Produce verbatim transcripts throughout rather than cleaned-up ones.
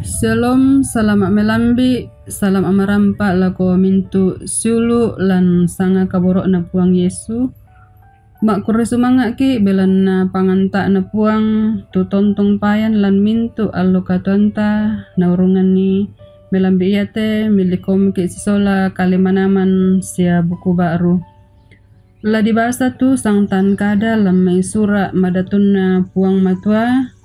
Shalom, salama' melambi', salama' marampa' lako mintu' siulu' lan sanga kaboro'na Puang Yesu. Ma'kurre sumanga'ki' belanna panganta'na Puang tu tontong payan lan mintu' allo katuoanta naurunganni melambi' iate millikkomuki' sisola kale manaman sia buku ba'ru. La dibasa tu sangtan kada lan mai sura' madatunna Puang Matua,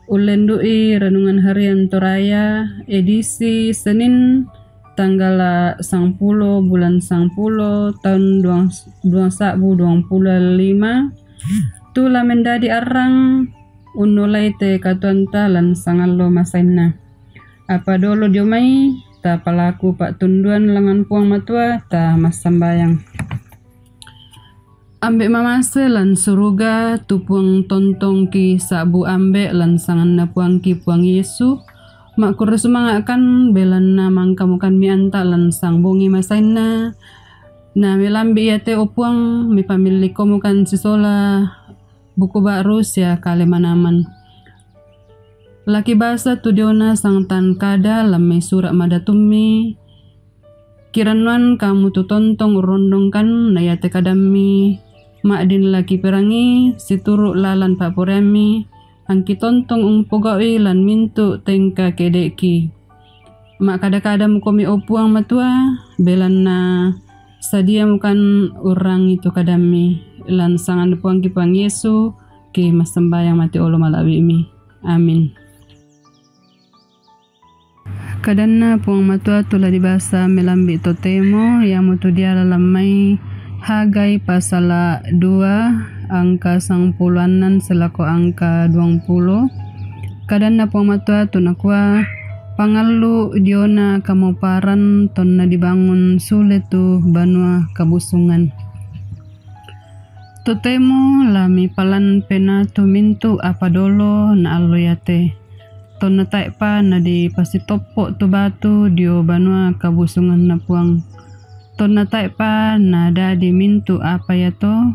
ullendu'i Renungan Harian Toraya, edisi Senin, tanggala' sangpulo bulan sangpulo taun duang, duang sa'bu duang pulo lima, tu la mendadi arrang unnolai te katuoanta lan sangallo masainna. Apa dolo dio mai, tapalaku pa'tunduan langngan Puang Matua, tamassambayang. Ambe' mamase lan suruga, tu Puang tontongki sa'bu Ambe' lan sanganna Puangki Puang Yesu, ma'kurre sumanga'kan belanna mangkamukanmi anta' lan sang bongi masainna, na melambi' iate, o Puang, mipamillikkomukan sisola buku ba'ru sia kale manaman. Laki basa tu diona sangtan kada lan mai sura' madatummi, kirannuan kamu tu tontong urrondongkan na iate kadammi, ma'din laki perangi situru' lalan pa'poraiammi, angki tontong umpogau'i lan mintu' tengka ke'de'ki. Ma'kada-kada mukomi, o Puang Matua, belanna sadiamukan urrangi tu kadammi, lan sanganna Puangki Puang Yesu, ki massambayang mati olo mala'bi'mi. Amin. Kadanna Puang Matua tu la dibasa melambi' totemo, iamotu diala lan mai Hagai pasala' dua angka sangpulo annan silako angka duangpulo. Kadanna Puang Matua tu nakua, pangallu' diona kamoparan tonna dibangun sule tu banua kabusungan. Totemo la mipalan penaa tu mintu' apa dolo na allo iate. Tonna tae'pa nadipasitoppo' tu batu dio banua kabusunganna Puang. Tonna tae'pa nadadi mintu' apa iato,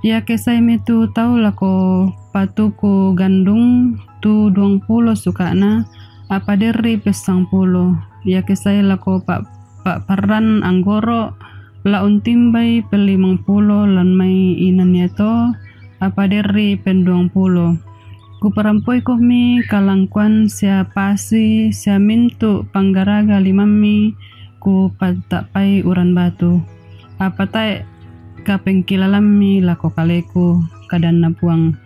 iake saemi tu tau lako patuku gandung tu duangpulo suka'na, apa derri pessangpulo. Iake sae lako pa-, pa'parran anggoro', la untimbai pellimangpulo lan mai inan iato, apa derri penduangpulo. Kuparampoikomi kalangkuan sia pasi sia mintu' panggaraga limammi, kupata'pai uran batu. Apa tae' kapengkilalammi lako kaleku, kadanna Puang.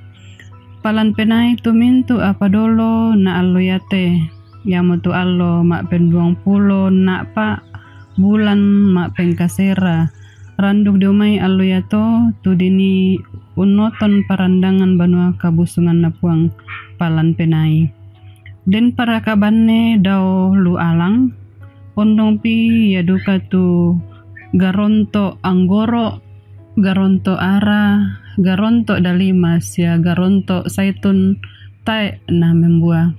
Palan penai tu mintu' apa dolo na allo iate, iamotu allo ma'penduangpulo enna'pa', bulan ma'pengkasera. Randuk dio mai allo iato, tu dinii unnoton parandangan banua kabusunganna Puang, palan penai. Den paraka banne dao lu alang, ondongpi ia duka tu garonto' anggoro', garonto' ara, garonto' dalima sia garonto' saitun tae' namembua.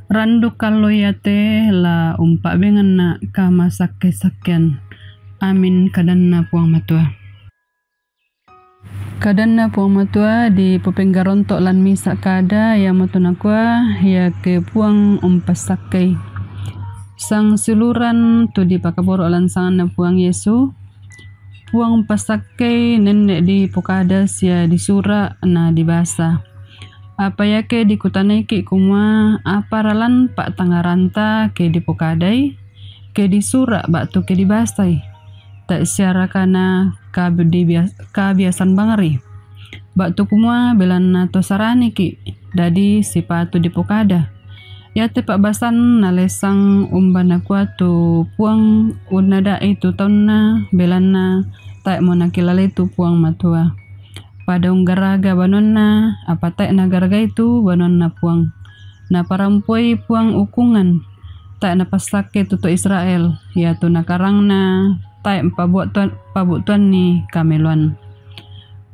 Randuk allo iate la umpa'benganna' kamasakke-sakkean. Amin, kadanna Puang Matua. Kadanna Puang Matua dipopenggaronto' lan misa' kada, iamotu nakua, iake Puang umpassakkei. Sangsiuluran tu dipakaboro' lan sanganna Puang Yesu, Puang umpassakkei nenne' dipokada sia disura' na dibasa. Apa iake dikutanaiki' kumua, apara lan pa'tangngaranta ke dipokadai, ke disura' ba'tu ke dibasai? Tae' siaraka na kabi-, dibia-, kabiasan bangri? Ba'tu kumua belanna to saraniki', dadi sipatu dipokada. Iate pa'basan nalessang umba nakua tu Puang unnada'i tu taunna, belanna tae'mo nakilalai tu Puang Matua. Pada unggaraga banuanna, apa tae' nagaragai tu banuanna Puang. Naparampoi Puang ukungan, tae' napassakke tu to Israel, iatu nakarangna tae' mpabu'tuan-, pabu'tuanni kameloan.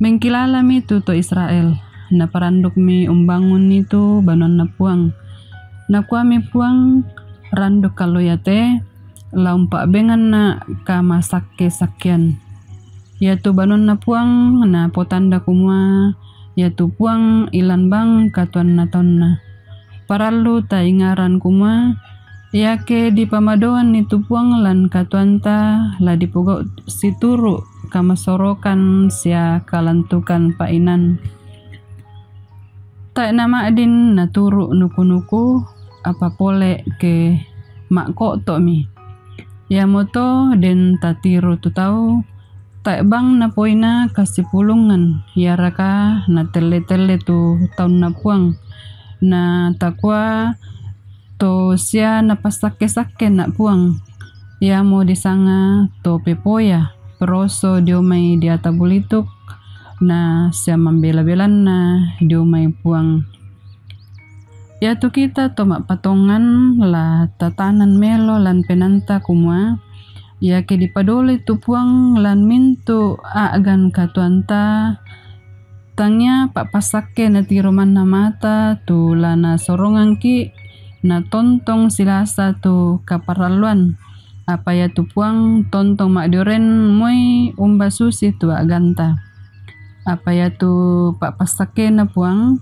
Mengkilalami tu to Israel, naparandukmi umbangunni tu banuanna Puang. Nakuami Puang, randuk allo iate, la umpa'benganna' kamasakke-sakkean. Iatu banuanna Puang napotanda kumua, iatu Puang ilan bang katuoanna taunna. Parallu taingaran kumua, Iake dipamadoanni tu Puang lan katuoanta, la dipogau' situru' kamassorokan sia kalantukan pa'inan. Tae' nama'din naturu' nuku-nuku, apa pole' ke ma'ko'to'mi. Iamoto den tatiro tu tau, tae' bang napoina kasipulungan, iaraka natelle-telle tu taunna Puang, na takua to sia napassakke-sakke na Puang, iamo disanga to pepoya, peroso dio mai deata bulituk, na sia mambela-belanna dio mai Puang. Iatu kita to ma'patongan la tatanan melo lan penaanta kumua, iake dipadolei tu Puang lan mintu' a'gan katuoanta, tangia pa'passakke natiro manna mata tu la nasorongangki', natontong silasa tu kaparalluan. Apa iatu Puang tontong ma'dioren moi umba susi tu a'ganta. Apa iatu pa'passakkena Puang,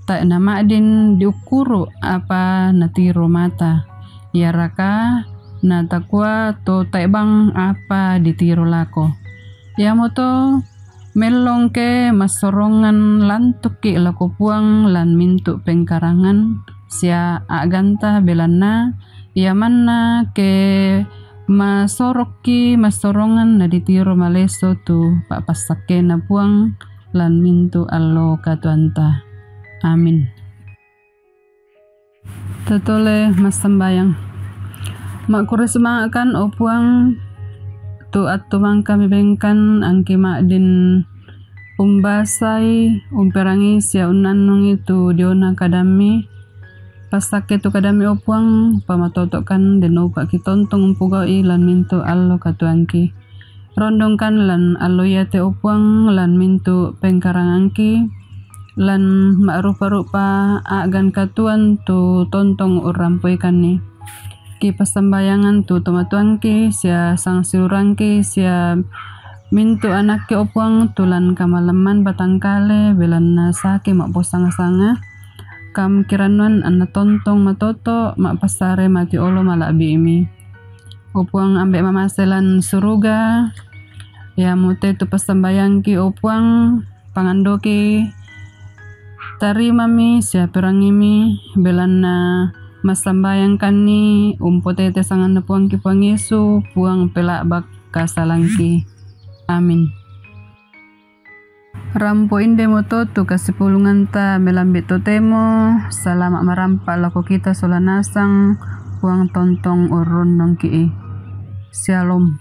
tae' nama'din diukkuru' apa natiro mata, iaraka natakua to tae' bang apa ditiro lako. Iamoto mellongke massorongan lantukki' lako Puang lan mintu' pengkarangan sia a'ganta, belanna ia manna ke masorokki' massorongan naditiro malesso tu pa'passakkena Puang lan mintu' allo katuoanta. Amin. Tatole massambayang. Ma'kurre sumanga'kan, o Puang, tu attu mangka mibengkan angki ma'din umbasai, umperangii sia unnannungi tu diona kadammi. Passakke tu kadammi, o Puang, pamatoto'kan den naupa'ki' tontong umpogau'i lan mintu' allo katuoangki. Rondongkan lan allo iate, o Puang, lan mintu' pengkarangangki, lan ma'rupa-rupa a'gan katuoan tu tontong urrampoikanni. Kipassambayangan tu tomatuangki sia sangsiulurangki sia mintu' anakki, o Puang, tu lan kamalemman batangkale, belanna saki ma'posanga-sanga. Kam kirannuan anna tontong matoto', ma'passare mati olo mala'bi'mi. O Puang, Ambe' mamase lan suruga, iamote tu passambayangki, o Puang, pangandoki, tarimami sia perangimi, belanna massambayangkanni umpotete sanganna Puangki Puang Yesu, Puang pela'bak kasalangki. Amin. Rampo indemoto tu kasipulunganta melambi' totemo, salama' marampa' lako kita sola nasang, Puang tontong urrundongki'i. Syalom.